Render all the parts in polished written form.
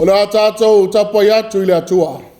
O le a tatou tapuai atu i le Atua.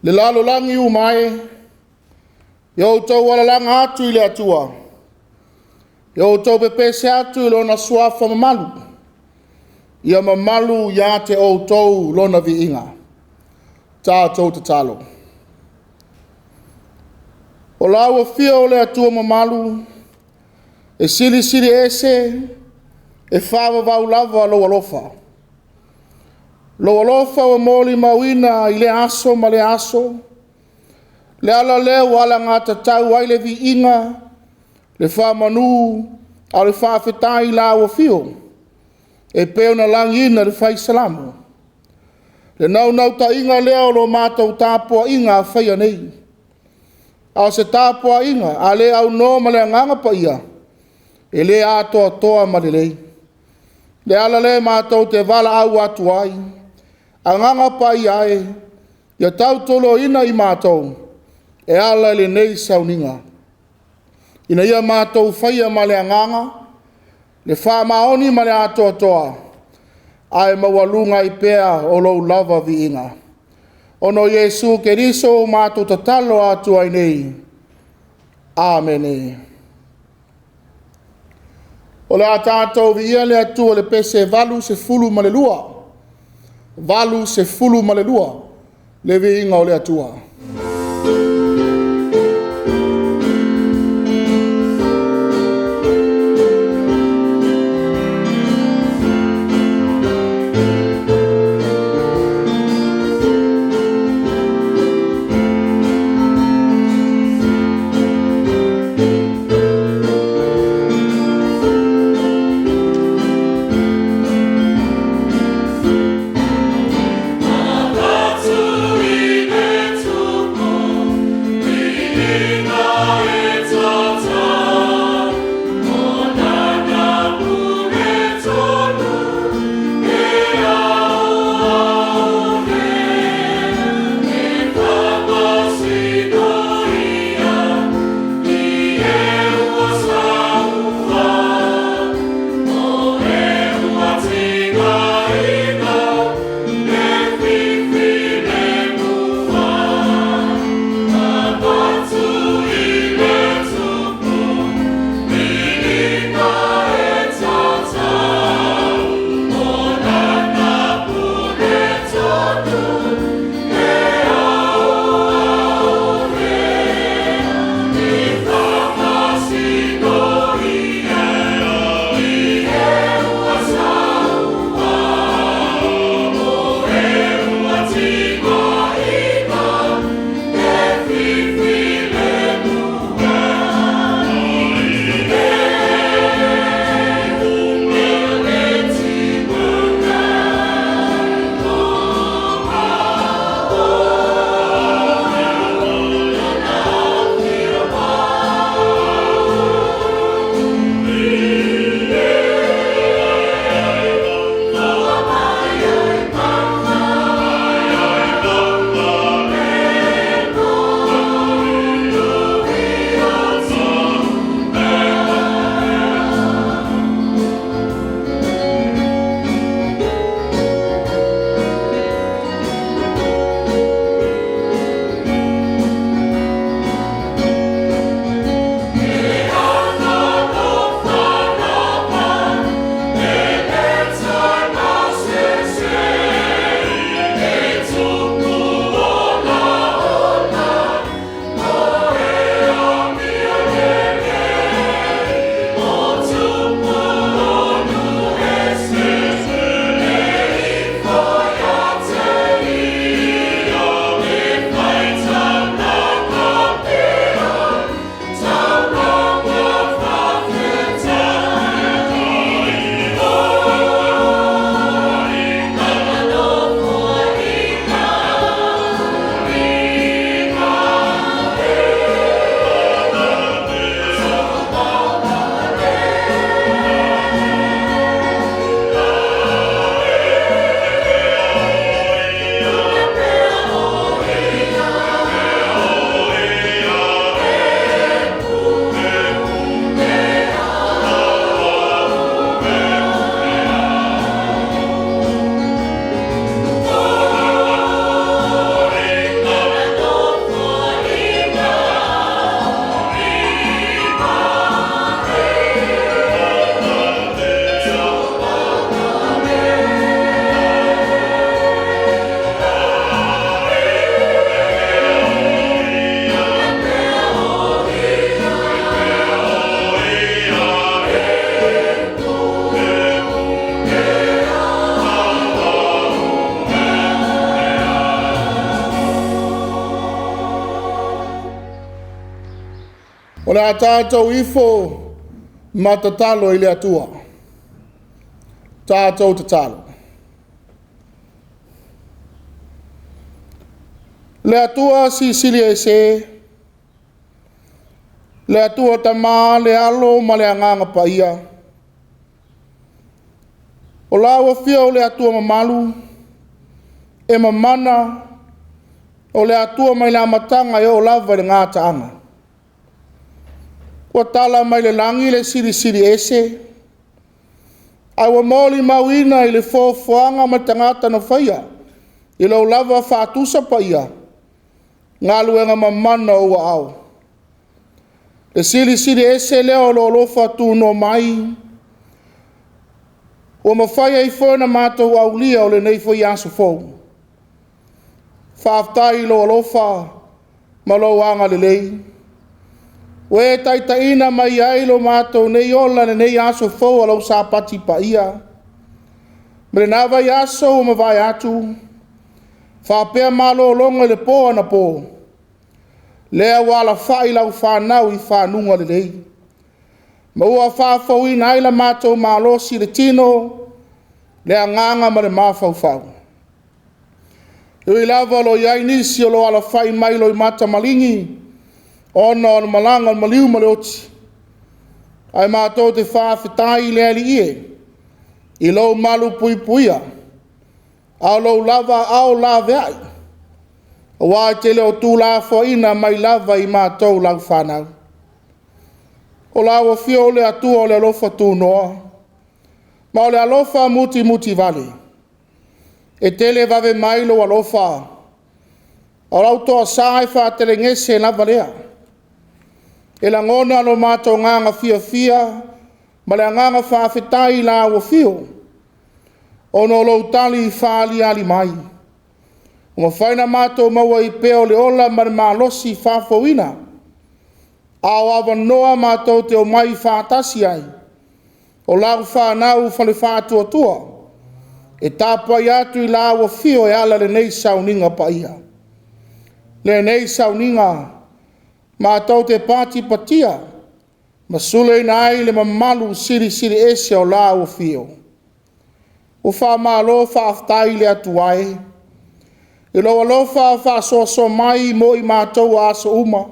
Le lalolagi uma e, ia outou alalaga atu i le Atua, ia outou pepese atu i Lona Suafa mamalu, ia mamalu ia te outou Lona viiga. Tatou tatalo. O lau afio o le Atua mamalu, e silisili ese, e faavavau lava lou alofa. Lou alofa ua molimauina i lea aso ma lea aso, o le ala lea ua alagatatau ai le viiga, le faamanu a o le faafetai i lau afio e pei ona lagiina e le fai Salamo. O le naunautaiga lea o la matou tapuaiga faia nei, a o se tapuaiga a le aunoa ma le Agaga Paia, e le atoatoa ma lelei. O le ala lea matou te valaau atu ai, Agaga Paia e, ia tautoaluaina i matou e ala i lenei sauniga, ina ia matou faia ma le agaga le faamaoni ma le atoatoa, ae maualuga ai pea o lou lava viiga. Ona o Iesu Keriso ua matou tatalo atu ai nei. Amene. O le a tatou viia le Atua i le pese 82, 82, le viiga o le Atua. Atu i le O le a tatou ifo ma tatalo i le Atua. Tatou tatalo. Le Atua Silisili Ese, le Atua Tama le Alo ma le Agaga Paia, o lau afio o le Atua mamalu, e mamana, o le Atua mai le amataga e oo lava i le gataaga. Ua tala mai le lagi le Silisili Ese, ae ua molimauina i le foafoaga ma tagata na faia, i lou lava faatusa paia, galuega mamana o ou aao. E Silisili Ese lea o lou alofa tunoa mai, ua mafai ai foi ona matou aulia o lenei foi aso fou. Faafetai i lou alofa ma lou agalelei ua e taitaiina mai ai lo matou nei ola i lenei aso fou o lau Sapati paia, ma lena vaiaso ua mavae atu, faapea malologa i le po anapo, lea ua alafai lau fanau i fanuga lelei, ma ua faafouina ai le matou malosi i le tino, le agaga ma le mafaufau. E ui lava o lo o i ai nisi o lo o alafai mai i loimata maligi ona o le malaga a le maliu ma le oti, ae matou te faafetai i le Alii e, i lou malupuipuia, a o lou lava aao laveai, aua e te le o tuulafoaiina mai lava i matou lau fanau. O lau afio o le Atua o le alofa tunoa ma o le alofa mutimutivale, e televave mai lou alofa, o lau toasa e faatelegese lava lea. E lagona lo matou agaga fiafia ma le agaga faafetai i lau afio, ona o lou tali faaaliali mai, ua mafai ona matou maua ai pea le ola ma le malosi faafouina, a o avanoa matou te omai faatasi ai, o lau fanau fale faatuatua e tapuai atu i lau afio e ala i lenei sauniga paia. Lenei sauniga matou te patipatia ma sulaina ai le mamalu silisili ese o lau afio. Ua faamalo faafetai le Atua e, i lou alofa faasoasoa mai mo i matou aso uma,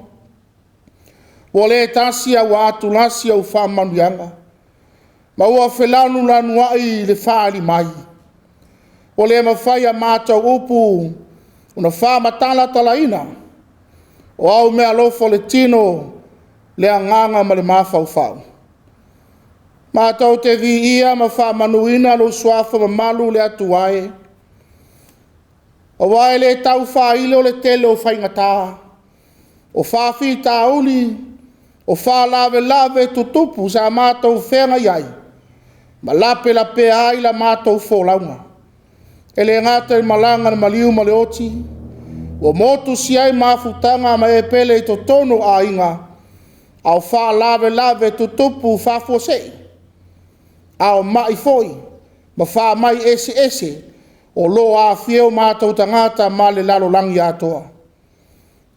ua le tasi ae ua atulasi au faamanuiaga, ma ua felanulanuai le faaali mai. Ua le mafai e a matou upu ona faamatalatalaina, o au meaalofa o le tino, le agaga ma le mafaufau. Matou te viia ma faamanuina lou Suafa mamalu le Atua e, aua e le tau faailo le tele o faigata, o faafitauli, o faalavelave tutupu sa matou feagai ai ma lapelapea ai la matou folauga. E le gata i malaga a le maliu ma le oti, ua motusia ai mafutaga ma e pele i totonu o aiga, a o faalavelave tutupu faafuasei, a o mai foi ma faamai eseese o lo o aafia ai o matou tagata ma le lalolagi atoa.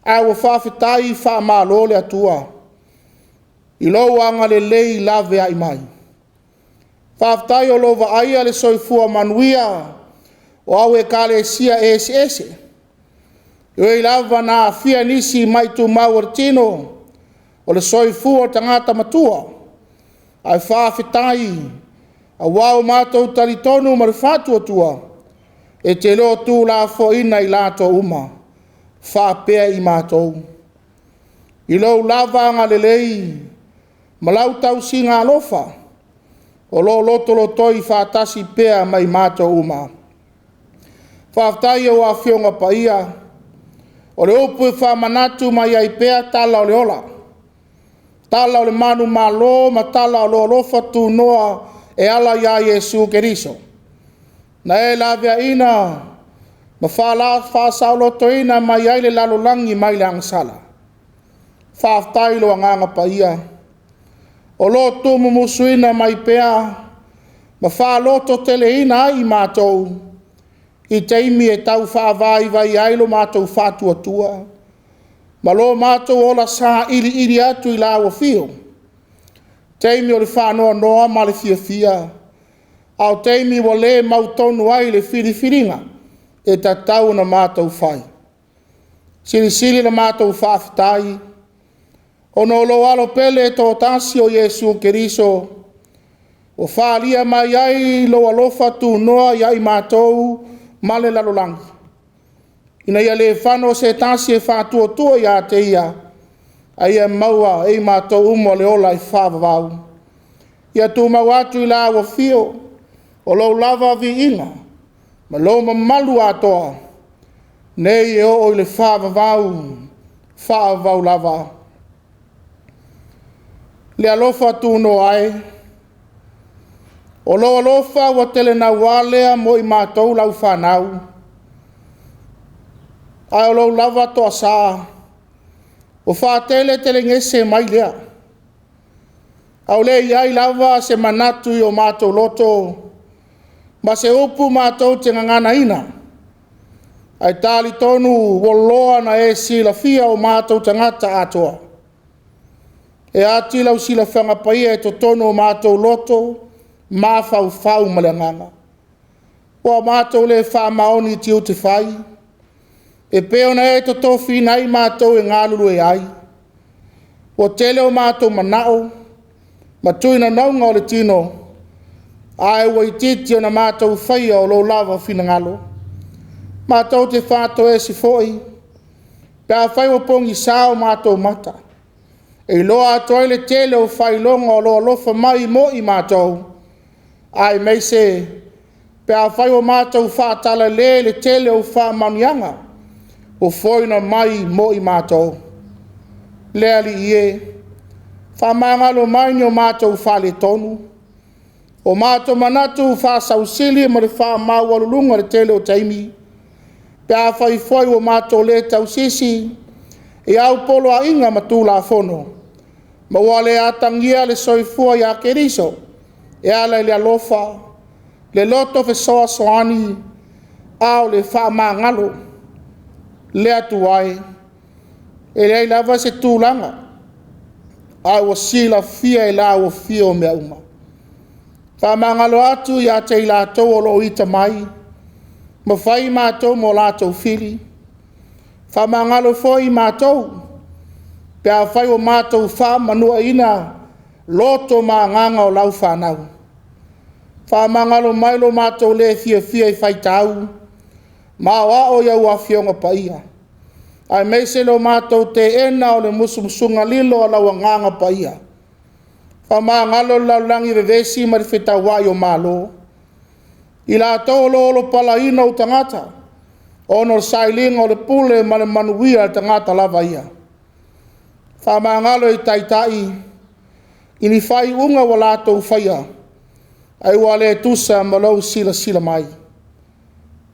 Ae ua faafetai faamalo le Atua i lou agalelei laveai mai. Faafetai o lo o vaaia le soifua manuia o au Ekalesia eseese. E ui lava ina aafia nisi i mai tumau o le tino, o le soifua o tagata matua, ae faafetai aua ua matou talitonu ma le faatuatua, e te le o tuulafoaiina i latou uma faapea i matou. I lou lava agalelei ma lau tausiga alofa o lo o lotolotoi faatasi pea ma i matou uma. Faafetai i ou Afioga Paia, o le upu e faamanatu mai ai pea tala o le ola, tala o le manumalo ma tala o lou alofa tunoa e ala ia Iesu Keriso. Na e laveaiina ma faasaolotoina mai ai le lalolagi mai le agasala. Faafetai i lou Agaga Paia o lo o tuumumusuina mai pea ma faalototeleina ai i matou i taimi e tau faavaivai ai lo matou faatuatua. ma lo matou ola sailiili atu i lau afio, taimi o le faanoanoa ma le fiafia, a o taimi ua le mautonu ai le filifiliga e tatau ona matou fai. Silisili la matou faafetai ona o lou Alo pele e toatasi o Iesu Keriso, ua faaalia mai ai lou alofa tunoa ia i matou ma le lalolagi, ina ia le fano se tasi e faatuatua ia te ia, a ia maua e i matou uma le ola e faavavau. Ia tumau atu i lau afio o lou lava viiga ma lou mamalu atoa, nei e oo i le faavavau, faavavau lava. Le alofa tunoa e, o lou alofa ua tele naua lea mo i matou lau fanau, ae o lou lava toasa ua faateletelegese mai lea, a ua le i ai lava se manatu i o matou loto ma se upu matou te gaganaina, ae talitonu ua loa ona e silafia o matou tagata atoa. E ati lau silafaga paia i totonu o matou loto, mafaufau ma le agaga. Ua matou le faamaoni i tiute fai, e pei ona e totofiina ai matou e galulue ai. Ua tele o matou manao ma tuinauga o le tino, ae ua itiiti ona matou faia o lou lava finagalo. Matou te faatoese foi pe afai ua pogisa o matou mata, e iloa atoa ai le tele o faailoga o lou alofa mai mo i matou, aemaise pe afai ua matou faatalale i le tele o faamanuiaga ua fofoina mai mo i matou. Le Alii e, faamagalo mai ni o matou faaletonu, o matou manatu faasausili ma le faamaualuluga i le tele o taimi, pe afai foi ua matou le tausisi i au poloaiga ma Tulafono, ma ua le atagia le soifua ia Keriso e ala i le alofa, le loto fesoasoani, a o le faamagalo. Le Atua e, e leai lava se tulaga, ae ua silafia e lau afio mea uma. Faamagalo atu ia te i latou o lo o ita mai ma fai i matou ma o latou fili. Faamagalo foi i matou pe afai ua matou faamanuaina loto ma agaga o lau fanau. Faamagalo mai lo matou le fiafia e faitau ma aoao i au Afioga Paia, aemaise lo matou teena o le musumusuga lilo a lau Agaga Paia. Faamagalo le lalolagi vevesi ma le fetauai o malo, i latou o lo o olopalaina ou tagata, ona o le sailiga o le pule ma le manuia a le tagata lava ia. Faamagalo i Taitai i ni faaiuga ua latou faia, ae ua le tusa ma lou silasila mai.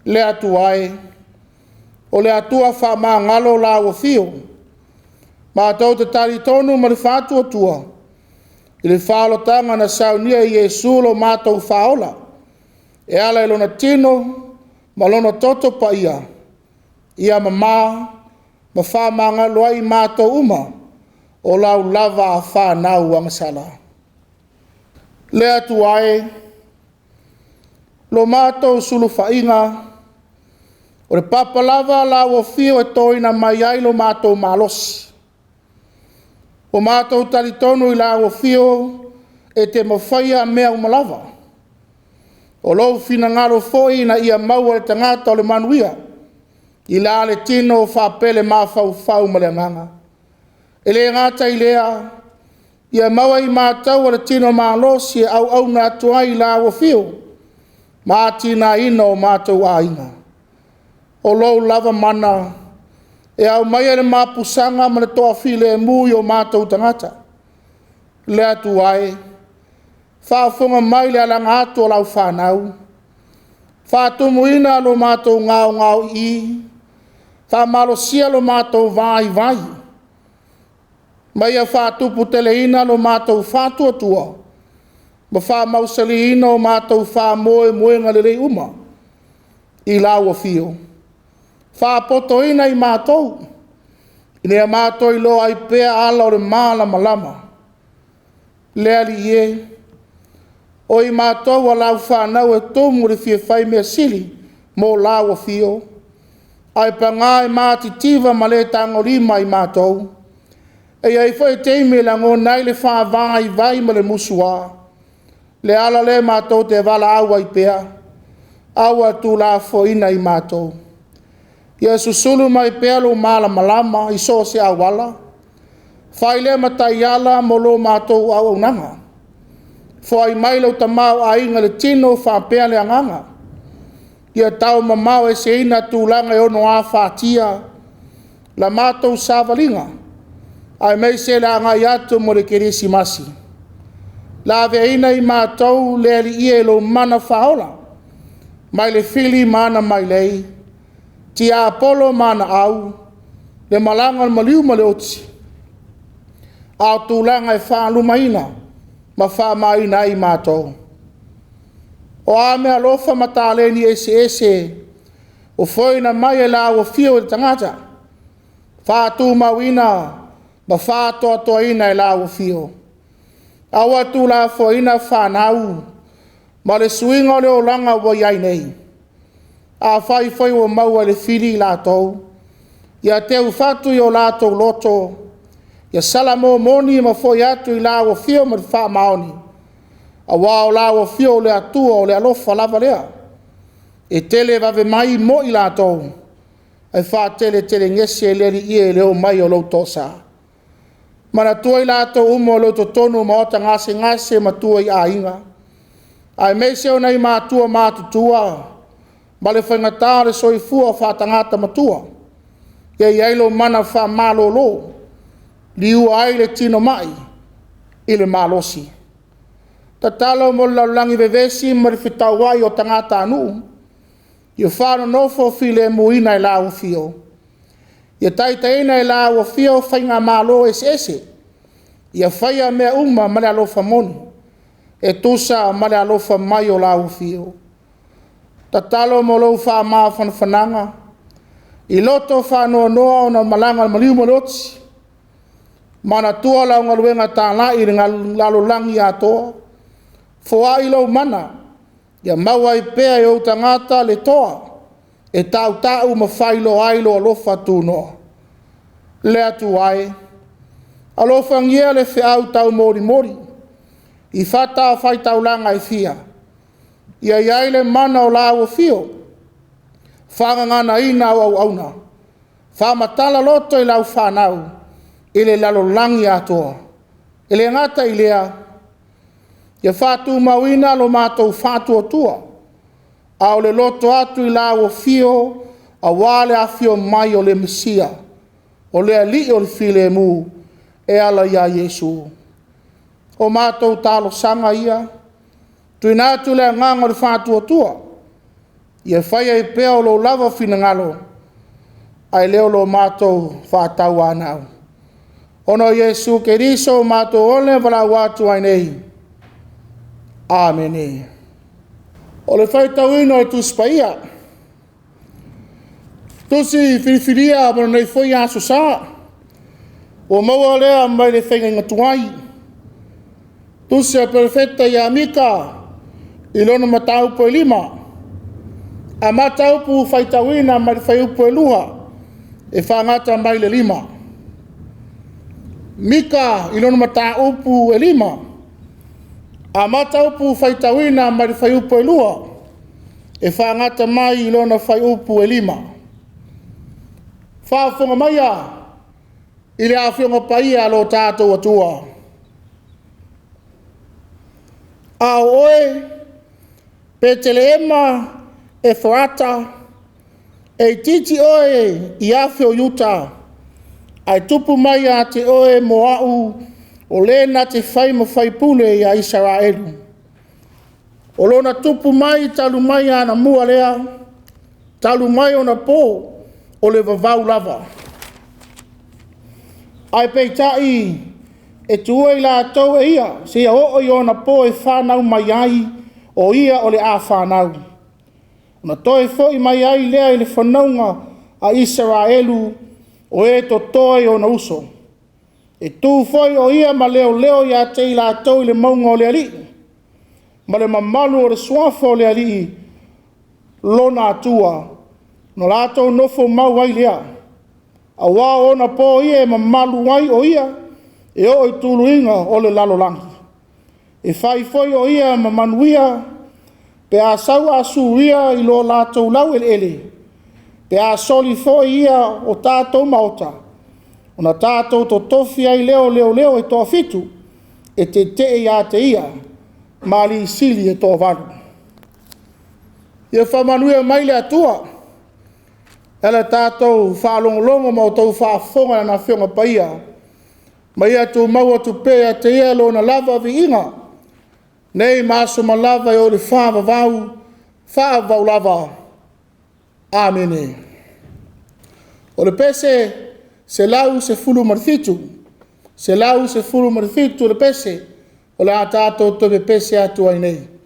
Le Atua e, o le Atua faamagalo lau afio, matou te talitonu ma le faatuatua i le faaolataga na saunia e Iesu lo matou Faaola, e ala i lona tino ma lona toto paia, ia mama ma faamagalo ai i matou uma, o lau lava fanau agasala. Le Atua e, lo matou sulufaiga, o le papa lava lau afio e toina mai ai lo matou malosi. Ua matou talitonu i lau afio e te mafaia mea uma lava. O lou finagalo foi ina ia maua e le tagata le manuia, i la le tino faapele-mafaufau ma le agaga. E le gata i lea, ia maua e i matou le tino malosi e auauna atu ai i lau afio ma atinaeina o matou aiga. O lou lava mana e aumaia le mapusaga ma le toafilemu i o matou tagata. Le Atua e, faafofoga mai i le alaga atu a lau fanau, faatumuina lo matou gaogaoii, faamalosia lo matou vaivai, ma ia faatuputeleina lo matou faatuatua, ma faamausaliina o matou faamoemoega lelei uma i lau afio. Faapotoina i matou Ina ia matou iloa ai pea ala o le malamalama. Le Alii e, o i matou o lau fanau e tumu i le fia fai mea sili mo lau afio, ae paga e matitiva ma le tagolima i matou. E i ai foi taimi e lagona ai le faavaivai ma le musua. Le ala lea matou te valaau ai pea, aua le tuulafoaiina i matou. Ia susulu mai pea lou malamalama i so o se auala, fai lea ma taiala mo lo matou auaunaga. Foai mai lou tamaoaiga i le tino faapea le agaga. Ia taumamao eseina tulaga e ono afatia la matou savaliga, aemaise le agai atu mo le Kerisimasi. Laveaiina i matou le Alii e i lou mana faaola, mai le fili ma ana mailei, tiapolo ma ana au, le malaga a le maliu ma le oti, a o tulaga e faalumaina ma faamaina ai matou. O a meaalofa ma taleni eseese ua foaiina mai e lau afio i le tagata, faatumauina ma faatoatoaina e lau Afio. Aua le tuulafoaiina fanau ma le suiga o le olaga ua i ai nei. Afai foi ua maua e le fili i latou, ia teufatu i o latou loto, ia salamo moni ma foi atu i lau afio ma le faamaoni, aua o lau afio o le Atua o le alofa lava lea, e televave mai mo i latou, ae faateletelegese le Alii e i le oo mai o lou toasa. Manatua i latou uma o lo o i totonu o maota gasegase ma tua i aiga, aemaise o nai matua matutua ma le faigata o le soifua faatagata matua. Ia i ai lou mana faamalolo, liua ai le tino mai i le malosi. Tatalo mo le lalolagi vevesi ma le fetauai o tagatanuu, ia faanonofo filemuina i lau afio. Ia taitaiina e lau Afio faigamalo eseese, ia faia mea uma ma le alofa moni, e tusa ma le alofa mai o lau Afio. Tatalo mo lou faamafanafanaga i loto faanoanoa ona o le malaga a le maliu ma le oti. Manatua lau galuega talai i le lalolagi atoa. Foai lou mana ia maua ai pea e ou tagata le toa e tautau ma faailoa ai lou alofa tunoa. Le Atua e, alofagia le feau taumolimoli i fatafaitaulaga e fia, ia i ai le mana o lau afio, faagaganaina au auauna, faamatala loto i lau fanau i le lalolagi atoa. E le gata i lea, ia faatumauina lo matou faatuatua, a o le loto atu i lau afio aua le afio mai o le Mesia, o le Alii o le filemu, e ala ia Iesu. O matou talosaga ia, tuuina atu le agaga o le faatuatua, ia fai ai pea o lou lava finagalo, ae le o lo matou faatauanau. Ona o Iesu Keriso o matou ola e valaau atu ai nei. Amene. O le faitauina o le Tusi Paia, Tusi Filifilia mo lenei foi Aso Sa, ua maua lea mai le faiga tuai. Tusi a le Perofeta ia Mika i lona mataupu e 5, amata upu faitauina mai le fuaiupu 2 e faagata mai le 5. Mika i lona mataupu e 5, amata upu faitauina mai le fuaiupu 2 e faagata mai i lona fuaiupu e 5. Faafofoga maia i le Afioga Paia a lo tatou Atua. A o oe, Petelehema Eferata, e itiiti oe i afe o Iuta, ae tupu mai ia te oe mo au o le na te fai ma faipule ia Isaraelu. O lona tupu mai talu mai anamua lea, talu mai ona po o le vavau lava. Ae peitai e tuua i latou e ia seia oo i ona po e fanau mai ai, o ia o le a fanau, ona toe foi mai ai lea i le fanauga a Isaraelu. o e totoa i ona uso. E tu foi o ia ma leoleo ia te i latou i le mauga o le Alii, ma le mamalu o le suafa o le Alii lona Atua, ona latou nofo mau ai lea. Aua o ona po ia e mamalu ai o ia, e oo i tuluiga o le lalolagi. E fai foi o ia ma manuia pe a sau Asuria i lo latou laueleele, pe a soli foi ia o tatou maota, ona tatou totofi ai lea o leoleo e toafitu e tetee ia te ia, ma alii sili e toavalu. Ia faamanuia mai le Atua i la tatou faalogologo ma outou faafofoga i Lana Afioga Paia, ma ia tumau atu pea ia te Ia Lona lava viiga, nei ma aso uma lava e oo i le faavavau, faavavau lava. Amene. O le pese 117, 117 le pese o le a tatou toe pepese atu ai nei.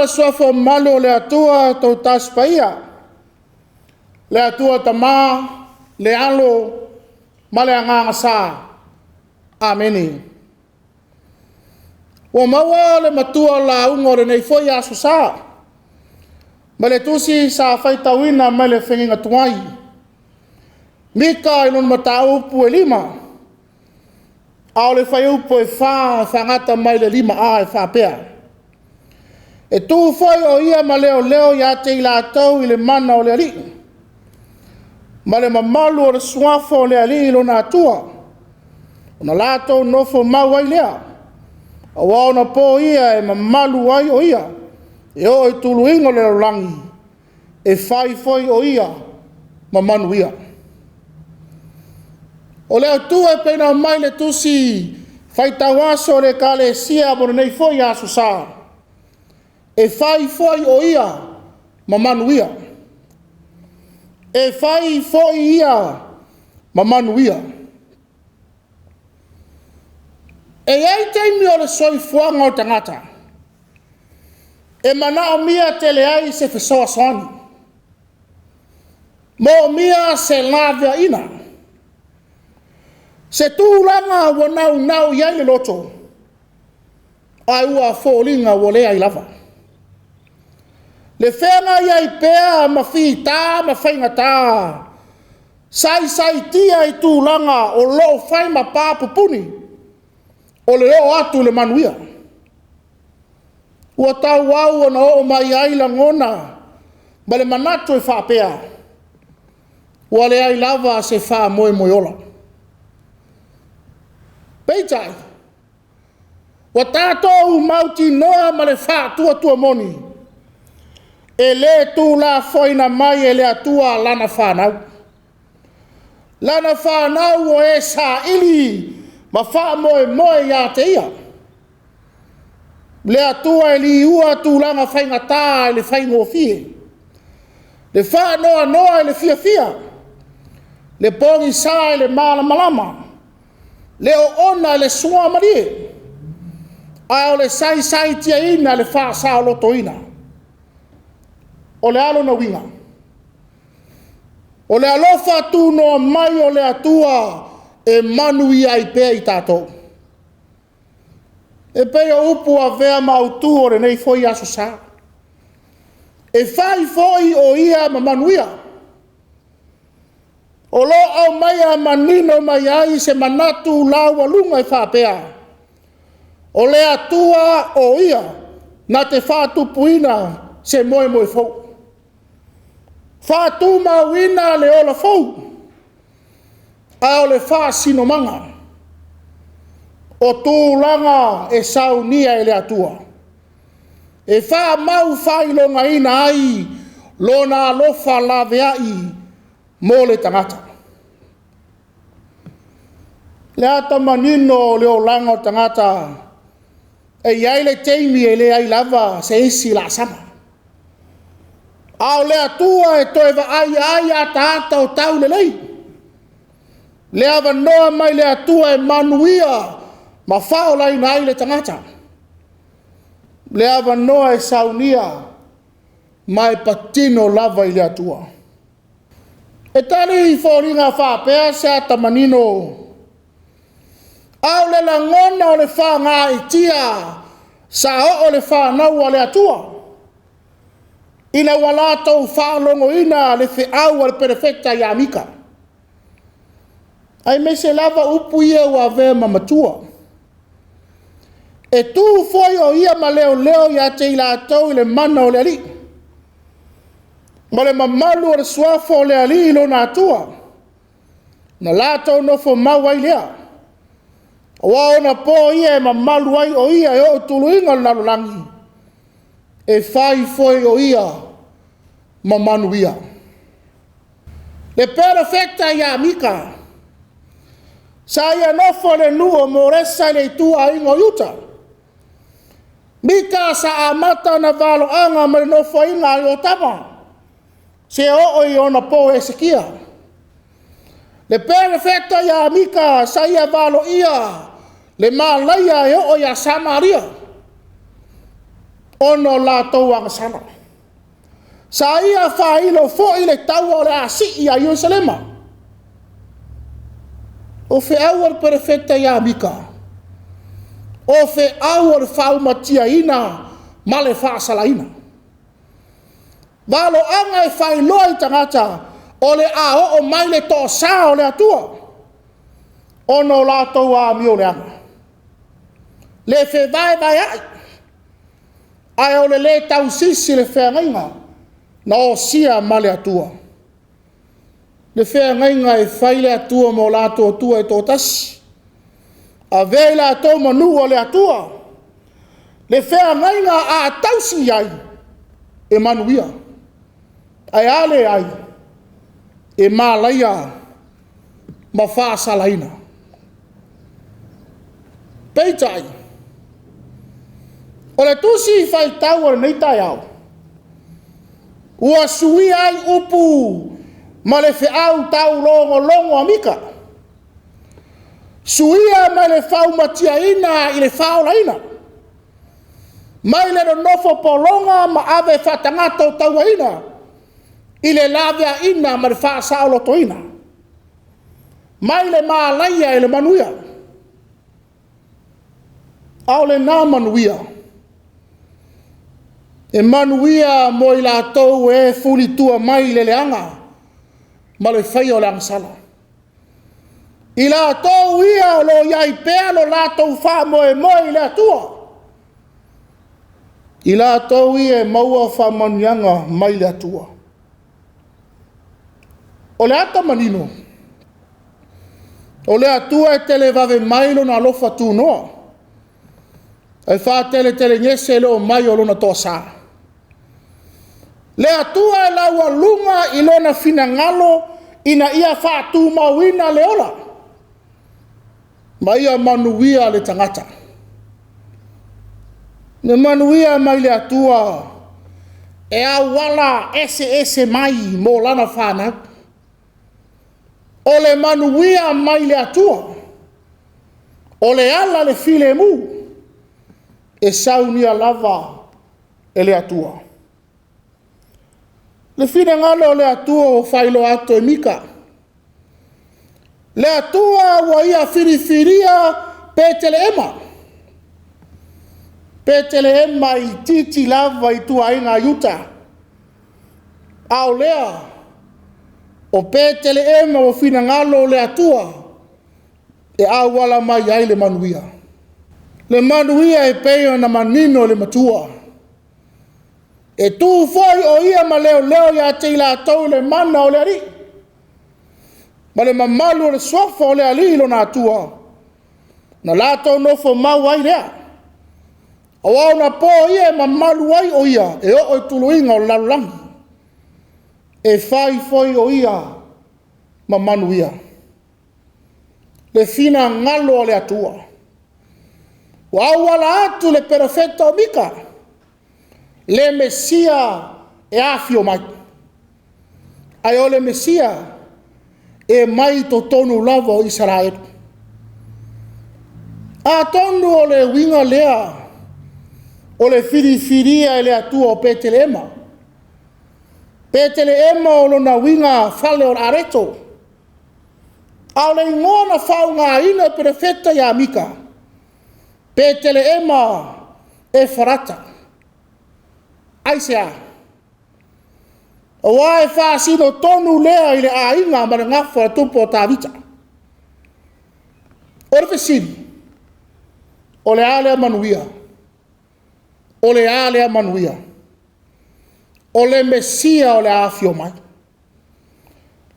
ma le Suafa mamalu o le Atua Toatasi Paia, le Atua Tama, le Alo ma le Agaga Sa. Amene. Ua maua le matua lauga o lenei foi Aso Sa, ma le tusi sa faitauina mai le feagaiga tuai, Mika i lona mataupu e 5, a o le fuaiupu e 4 e faagata mai le 5A e faapea: “E tu foi o ia ma leoleo ia te i latou i le mana o le Alii, ma le mamalu o le suafa o le Alii lona Atua, ona latou nofo mau ai lea, aua o ona po ia e mamalu ai o ia, e oo i tuluiga o le lalolagi, e fai foi o ia ma manuia.” O le autu e pei ona aumai i le tusi faitau aso a le Ekalesia mo lenei foi Aso Sa, e fai foi o ia ma manuia. E fai foi ia ma manuia. E i ai taimi o le soifuaga o le tagata e manaomia tele ai se fesoasoani, moomia se laveaiina, se tulaga ua naunau i ai le loto, ae ua foliga ua leai lava. Le feagai ai pea ma fita ma faigata, saisaitia i tulaga o lo o fai ma pa pupuni o le oo atu i le manuia. Ua tauau ina oo mai ai lagona ma le manatu e faapea, ua leai lava se faamoemoe ola. Peitai, ua tatou mautinoa ma le faatuatua moni, e le tuulafoaina mai e le Atua lana fanau. Lana fanau o e saili ma faamoemoe ia te Ia. Le Atua e liua tulaga faigata i le faigofie, le faanoanoa i le fiafia, le pogisa i le malamalama, le oona i le suamalie, a o le saisai tiaina i le faasaolotoina. O le a lona uiga? O le alofa tunoa mai o le Atua e manuia ai pea i tatou. E pei o upu ua avea ma autu o lenei foi Aso Sa. E fai foi o ia ma manuia. O lo o aumaia manino mai ai se manatu laualuga e faapea, o le Atua o Ia na te faatupuina se moemoe fou, faatumauina le ola fou, a o le faasinomaga o tulaga e saunia e le Atua, e faamaufaailogaina ai Lona alofa laveai mo le tagata. O le ata manino o le olaga o le tagata, e i ai le taimi e leai lava se isi laasaga, a o le Atua e toe vaai ai ataata o taulelei, le avanoa mai le Atua e manuia ma faaolaina ai le tagata. Le avanoa e saunia ma e patino lava i le Atua. E tali foliga faapea se ata manino, a o le lagona o le faagaeetia sa oo i le fanau a le Atua, ina ua latou faalogoina le feau a le perofeta ia Mika, aemaise lava upu ia ua avea ma matua. E tu foi o ia ma leoleo ia te i latou i le mana o le Alii, ma le mamalu o le suafa o le Alii lona Atua, ona latou nofo mau ai lea. Aua o ona po ia e mamalu ai o Ia e oo i tuluiga o le lalolagi, e fai foi o Ia ma manuia. Le perofeta ia Mika, sa ia nofo i le nuu o Moresa i le ituaiga o Iuta. Mika sa amata ona valoaga ma le nofoaiga a Iotama, seia oo i ona po o Hesekia. Le perofeta ia Mika sa ia valoia le malaia e oo ia Samaria. ona o latou agasala. Sa ia faailo foi le taua o le a sii ia Ierusalema. O feau a le perofeta ia Mika, o feau o le faamatiaina ma le faasalaina. Valoaga e faailoa i tagata o le a oo mai le toasa o le Atua, ona o latou amio leaga, le fevaevaeai, ae o le le tausisi i le feagaiga na osia ma le Atua. Le feagaiga e fai le Atua ma o latou Atua e toatasi, avea i latou ma nuu o le Atua. Le feagaiga a tausi i ai, e manuia, ae a leai, e malaia ma faasalaina. Peitai, o le tusi faitau o lenei taeao, ua suia ai upu ma le feau taulogologo a Mika, suia mai le faamatiaina i le faaolaina, mai le nonofo pologa ma ave faatagata o tauaina, i le laveaiina ma le faasaolotoina, mai le malaia i le manuia. A o lena manuia, e manuia mo i latou e fulitua mai i le leaga ma le faia o le agasala. I latou ia o lo o i ai pea lo latou faamoemoe i le Atua. I latou ia e maua faamanuiaga mai le Atua. O le ata manino, o le Atua e televave mai Lona alofa tunoa, ae faateletelegese le oo mai o Lona toasa. Le Atua e laualuga i lona finagalo ina ia faatumauina le ola, ma ia manuia le tagata. Le manuia mai le Atua e auala eseese mai mo lana fanau. O le manuia mai le Atua, o le ala o le filemu, e saunia lava e le Atua. Le finagalo o le Atua ua faailoa atu e Mika, le Atua ua Ia filifilia Petelehema. Petelehema e itiiti lava i ituaiga a Iuta, a o lea o Petelehema ua finagalo le Atua e auala mai ai le manuia. Le manuia e pei ona manino le Matua. E tu foi o ia ma leoleo ia te i latou le mana o le Alii, ma le mamalu o le suafa o le Alii lona Atua, na latou nofo mau ai lea. Aua o ona po ia e mamalu ai o Ia e oo i tuluiga o le lalolagi, e fai foi o Ia ma manuia. Le finagalo o le Atua ua auala atu i le perofeta o Mika, le Mesia e afio mai. Ae o le Mesia e mai totonu lava o Isaraelu. Atonu o le uiga lea o le filifilia e le Atua o Petelehema. Petelehema o lona uiga fale o le areto. A o le igoa na faaaogaina e le perofeta ia Mika, Petelehema Efarata. Aisea? Aua e faasino tonu lea i le aiga ma le gafa o le tupu o Tavita. O le fesili, o le a lea manuia? O le a lea manuia? O le Mesia o le a afio mai.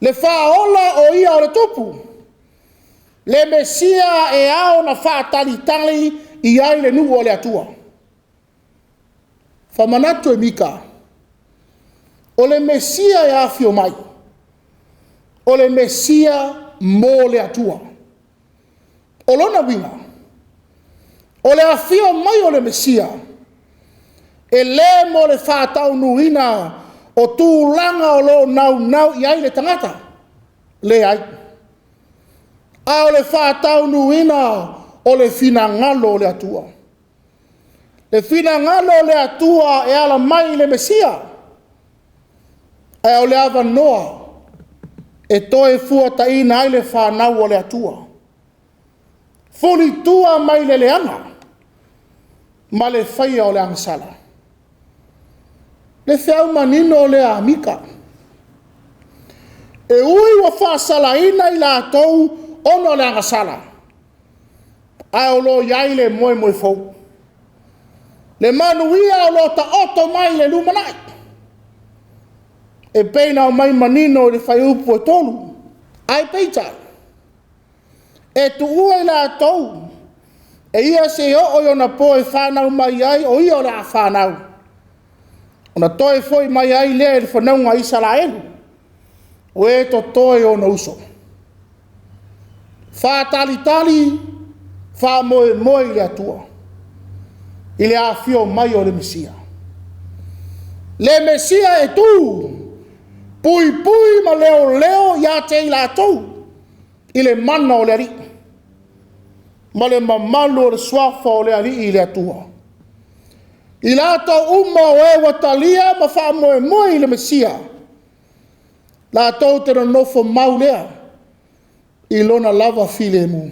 Le Faaola o ia o le Tupu, le Mesia e ao ona faatalitali i ai le nuu o le Atua. Faamanatu e Mika, o le Mesia e afio mai, o le Mesia mo le Atua. O lona uiga, o le afio mai o le Mesia, e le mo le faataunuuina o tulaga o lo o naunau i ai le tagata, leai. A o le faataunuuina o le finagalo o le Atua. Le finagalo o le Atua e ala mai i le Mesia, ae o le avanoa e toe fuataina ai le fanau a le Atua, fulitua mai le leaga ma le faia o le agasala. Le feau manino lea a Mika. E ui ua faasalaina i latou ona o le agasala, ae o lo o i ai le moemoe fou. Le manuia o lo o taoto mai i le lumanai, e pei ona aumai manino i le fuaiupu 3. Ae peitai, e tuua i latou e ia seia oo i ona po e fanau mai ai, o ia o le a fanau, ona toe foi mai ai lea i le fanauga a Isaraelu, o e totoe o ona uso. Faatalitali, faamoemoe i le Atua i le afio mai o le Mesia. Le Mesia e tu, puipui ma leoleo ia te i latou i le mana o le Alii ma le mamalu o le Suafa o le Alii le Atua. I latou uma o e ua talia ma faamoemoe i le Mesia, latou te nonofo mau lea i lona lava filemu.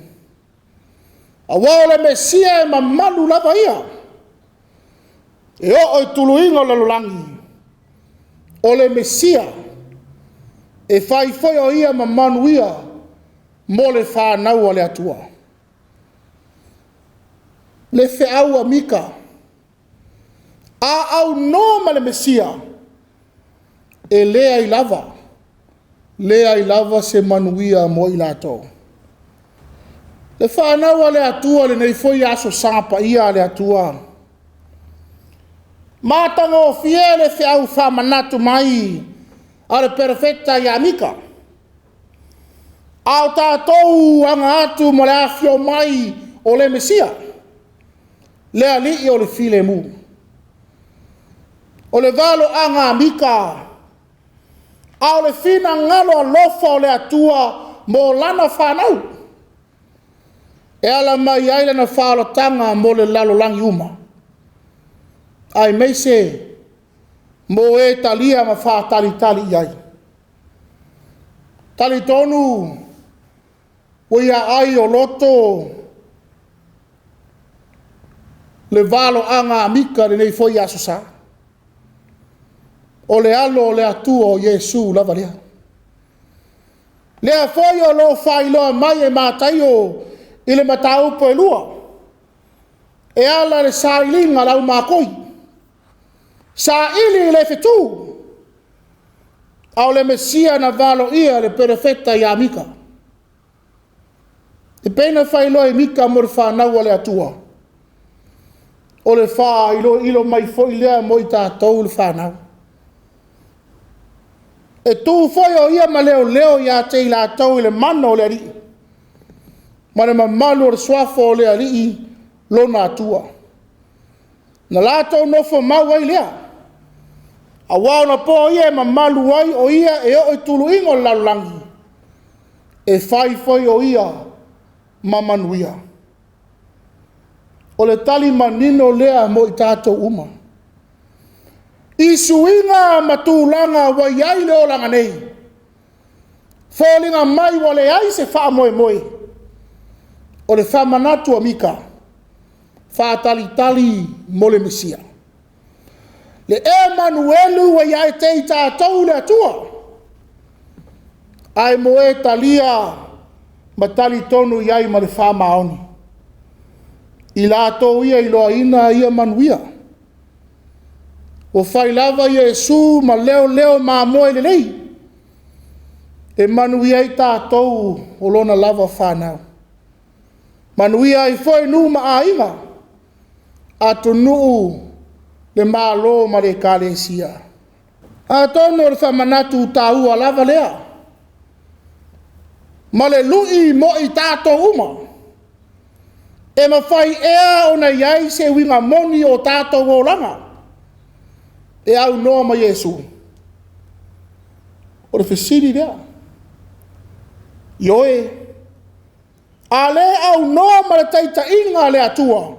Aua o le Mesia e mamalu lava ia, e oo i tuluiga o le lalolagi, o le Mesia e fai foi o Ia ma manuia mo le fanau a le Atua. Le feau a Mika, a aunoa ma le Mesia, e leai lava, leai lava se manuia mo i latou. Le fanau a le Atua i lenei foi Aso Sa paia a le Atua, matagofie le feau faamanatu mai a le perofeta ia Mika, a o tatou aga atu ma le afifio mai o le Mesia, le Alii o le filemu. O le valoaga a Mika, a o le finagalo alofa o le Atua mo lana fanau, e ala mai ai lana faaolataga mo le lalolagi uma, aemaise mo e talia ma faatalitali i ai. E talitonu ua ia aai o loto le valoaga a Mika i lenei foi Aso Sa. O le alo o le Atua o Iesu lava lea. O lea foi o lo o faailoa mai e Mataio i le mataupu e 2, e ala i le sailiga a le aumatoi, saili i le fetu, a o le Mesia na valoia e le perofeta ia Mika. E pei ona faailoa e Mika mo le fanau a le Atua, o le faailoilo mai foi lea mo i tatou le fanau. E tu foi o ia ma leoleo ia te i latou i le mana o le Alii ma le mamalu o le Suafa o le Alii lona Atua. Na latou nofo mau ai lea, aua o onapo ia e mamalu ai o ia e oo i tuluiga o le lalolagi, e fai foi o ia ma manuia. O le tali manino lea mo i tatou uma, i suiga ma tulaga ua i ai le olaga nei, foliga mai ua leai se faamoemoe. O le faamanatu a Mika, faatalitali mo le Mesia, le Emanuelu ua ia te i tatou le Atua. Ae mo e talia ma talitonu i ai ma le faamaoni, i latou ia e iloaina ia manuia. Ua fai lava Iesu ma leoleo mamoe lelei, e manuia ai tatou o lona lava fanau, manuia ai foi nuu ma aiga, atunuu, le Malo ma le Ekalesia. Atonu o le faamanatu taua lava lea, ma le lui mo i tatou uma. E mafai ea ona i ai se uiga moni o tatou olaga e aunoa ma Iesu? O le fesili lea. Ioe, a le aunoa ma le taitaiga a le Atua,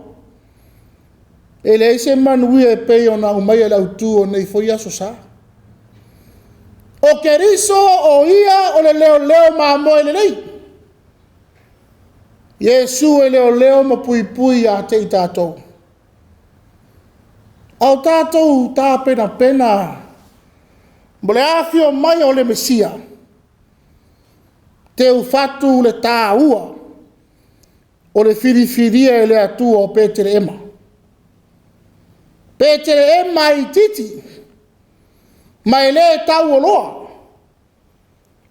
E leai se manuia e pei ona aumaia i le autu o lenei foi Aso Sa. O Keriso o Ia o le leoleo mamoe lelei. Iesu e leoleo ma puipui ia te i tatou. A o tatou tapenapena mo le afio mai o le Mesia, teufatu le taua o le filifilia e le Atua o Petelehema. Petelehema e itiiti ma e le taualoa,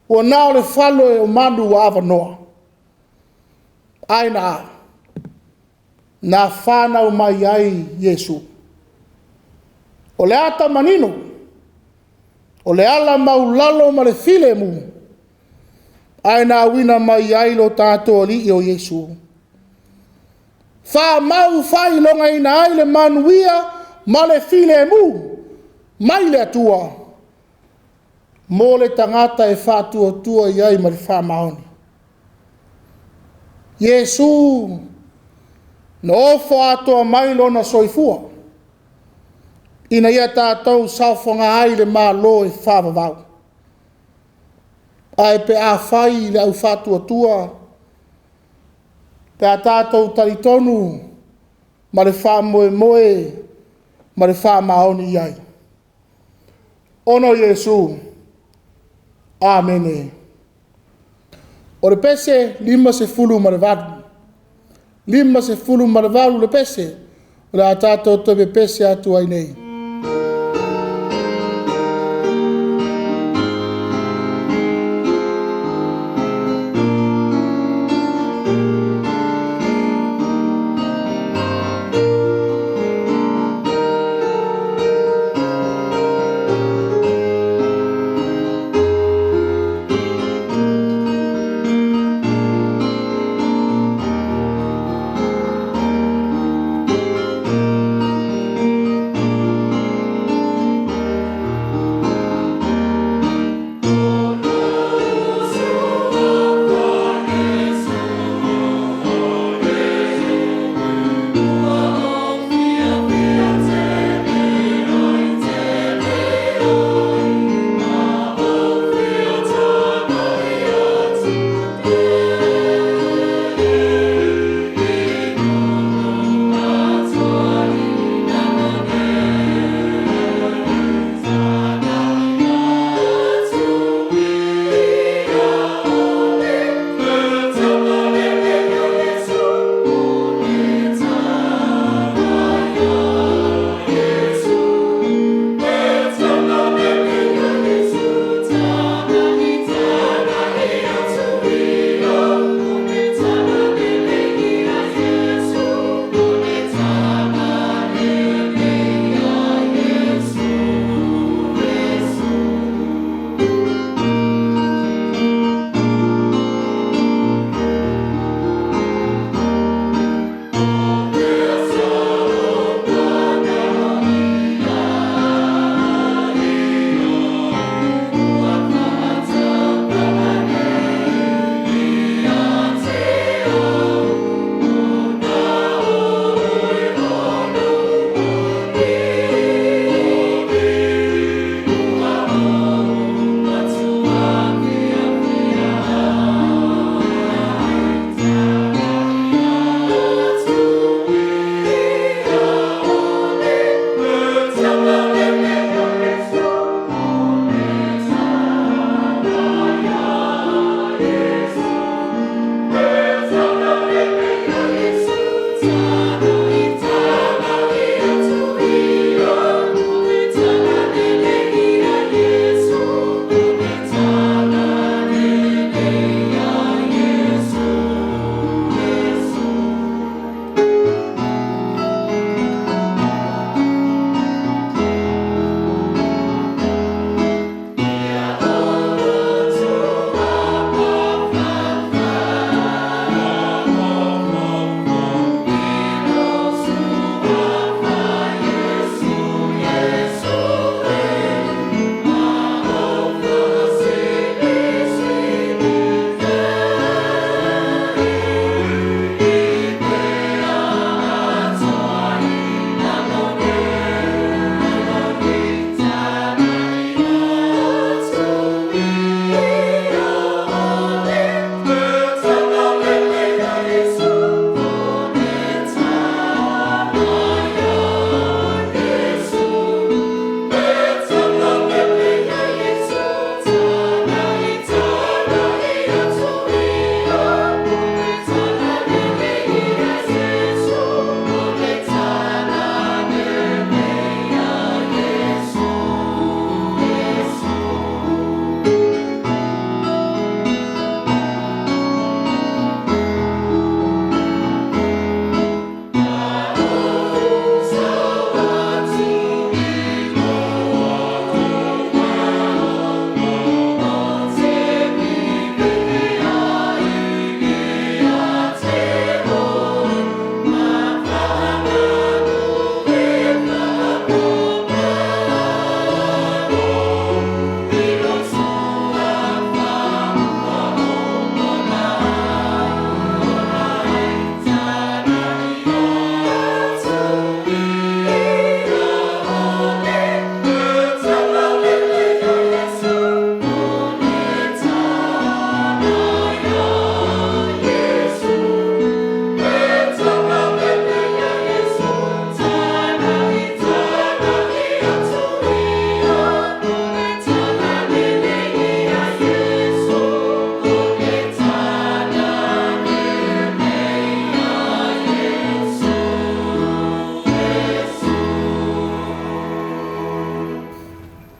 ua na o le fale o manu ua avanoa. Ae na a? Na fanau mai ai Iesu. O le ata manino, o le ala maualalo ma le filemu, ae na auina mai ai lo tatou Alii o Iesu. Faamau faailogaina ai le manuia ma le filemu mai le Atua mo le tagata e faatuatua i ai ma le faamaoni. Iesu na ofo atoa mai lona soifua ina ia tatou saofaga ai i le Malo e faavavau. Ae pe afai le au faatuatua, pe a tatou talitonu ma le faamoemoe ma le faamaoni i ai. Ona o Iesu. Amene. O le pese 58, 58 le pese o le a tatou toe pepese atu ai nei.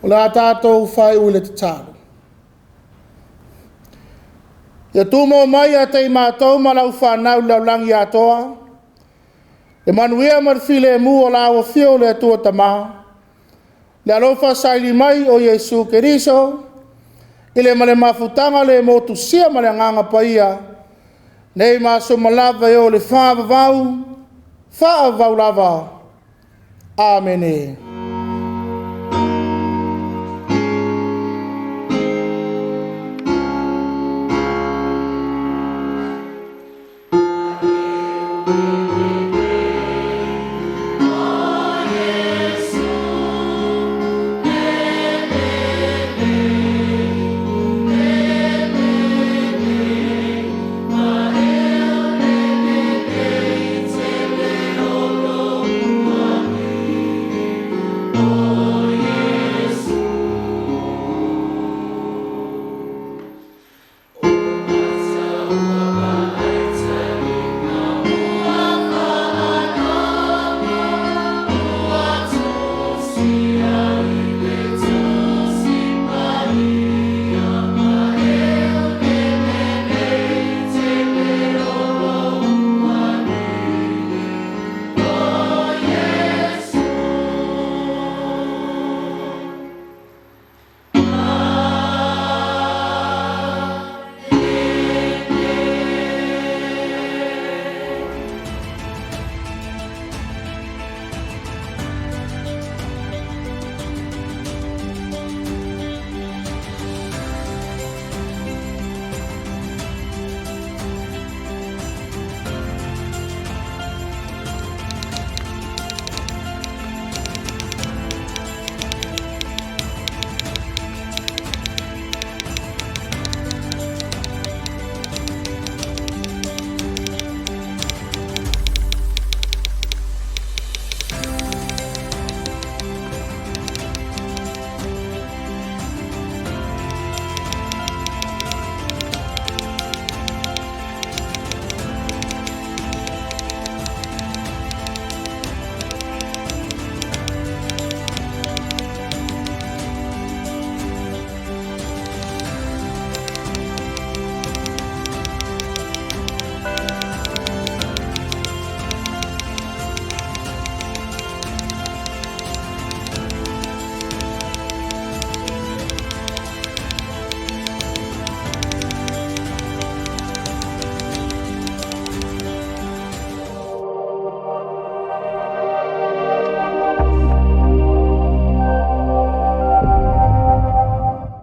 O le a tatou faaiu i le tatalo. Ia tumau mai ia te i matou ma lau fanau i le lalolagi atoa, le manuia ma le filemu o la Afio le Atua Tama, le alofa saili mai o Iesu Keriso, i le ma le mafutaga le motusia ma le Agaga Paia, nei ma aso uma lava e oo i le faavavau, faavavau lava. Amene.